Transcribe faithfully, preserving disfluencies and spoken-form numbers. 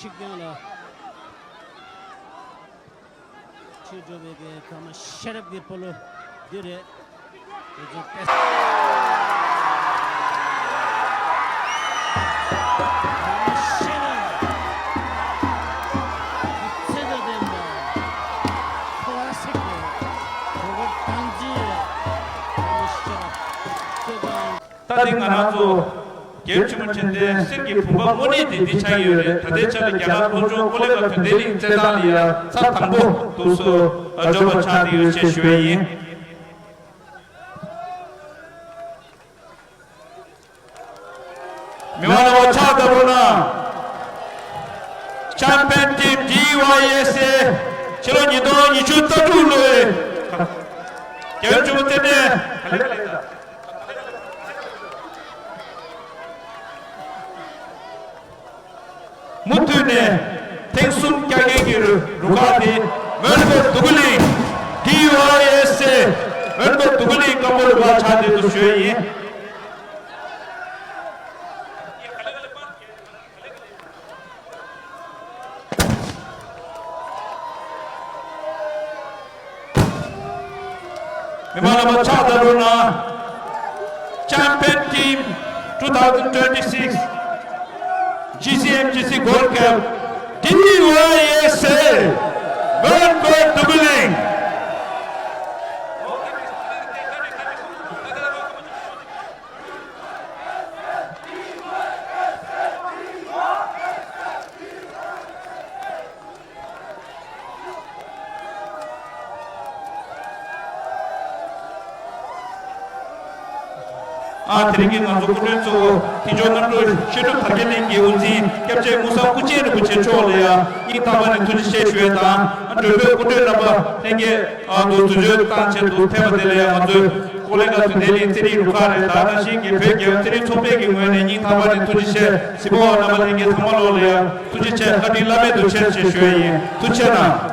ཆིག་སྟོན་ལ་ཁྲིད་འགྲོ་བའི་གི་ཀརྨ་ཤེས་རབ་ཀྱི་སྤོ་ལོ་འདི་རེད། དེ་ཚོ་དཔེ། ཀརྨ་ཤེས་རབ་ཀྱི་ཚད་དང་ལྡན་པ། ཁོ་བ་སྲེག་པའི་གོ་སྐབས་དམ་འཛིན་རེད། ཀརྨ་ཤེས་རབ་ཚོད་དང་། ད་འདི་ང་རང་ཚོ་རྒྱལ་ཡུམ་ཆེན་མོ་དྲན་རྟེན་གསེར་གྱི་བུམ་པ་དངོས་གནས་དེ་འདི་ཆགས་ཡོད་རེད། ད་ལྟའི་ཆ་ལ་རྒྱ་གར་ལྷོ་ཕྱོགས་ཀོ་ལི་གྷལ་དོན་ལྡན་གླིང་རྩེད་ཐང་ལ་ཡ་ཚར་དང་པོ་འདུག་སེ་འགྲོ་བ་ཆགས་བསྡད་ཡོད་ཅེས་ཞུ་ཡས་ཡིན། མི་མང་རྣམ་པ་ཕྱག་བརྡབ་རོགས་གནང་། Champion Team D Y S A ཕྱི་ལོ་ཉིས་སྟོང་ཉི་ཤུ་རྩ་དྲུག་ལོའི་རྒྱལ་ཡུམ་ཆེན་མོ་རྩེད་འགྲན། མུ་མཐུད་ནས་ཐེངས་གསུམ་རྒྱག་མཁན་གྱི་རུ་ཁག་དེ་མོན་གྷོ་འདོད་རྒུ་གླིང་D Y S A མོན་གྷོ་འདོད་རྒུ་གླིང་སྐམ་པོ་རུ་ཁག་ཆགས་བསྡད་འདུག་ཞུ་ཡས་ཡིན། མི་མང་རྣམ་པ་ཕྱག་བརྡབ་རོགས་གནང་། Champion Team two thousand twenty-six G C M G C Gold Cup D Y S A མོན་གྷོ་འདོད་རྒུ་གླིང་། ཨ། དེ་རིང་གི་ང་ཚོ་སྐུ་མགྲོན་གཙོ་བོ་མཁན་མཆོག་རྣམ་གྲོལ་བཤད་སྒྲུབ་དར་རྒྱས་གླིང་གི་དབུ་འཛིན་སྐྱབས་རྗེ་དངུལ་ཟམ་སྐུ་ཆེན་རིན་པོ་ཆེ་མཆོག་ལ་ཡང་སྙིང་ཐག་པ་ནས་ཐུགས་རྗེ་ཆེ་ཞུ་ཡས་དང་། མགྲོན་པོའི་སྐུ་མགྲོན་རྣམ་པ་ལྷན་རྒྱས་ཨ་དུ་དུས་ཚོད་བཏང་ཆེད་དུ་ཕེབས་པ་དེ་ལ་ཡང་ང་ཚོས་ཀོ་ལི་གྷལ་དོན་ལྡན་གླིང་རྩེད་རིགས་རུ་ཁག་རེད། ད་ག་ནང་བཞིན་གྱི་བོད་རྒྱལ་ཡོངས་རྩེད་རིགས་ཚོགས་པའི་གི་ངོས་ནས་སྙིང་ཐག་པ་ནས་ཐུགས་རྗེ་ཆེ། གཟིགས་མོ་བ་རྣམ་པ་ལྷན་རྒྱས་ཚང་མ་ལོག་ལ་ཡང་ཐུགས་རྗེ་ཆེ། བཀའ་དྲིན་བླ་མེད་དུ་ཆེ་ཞེས་ཞུ་ཡས་ཡིན། ཐུགས་རྗེ་གནང་།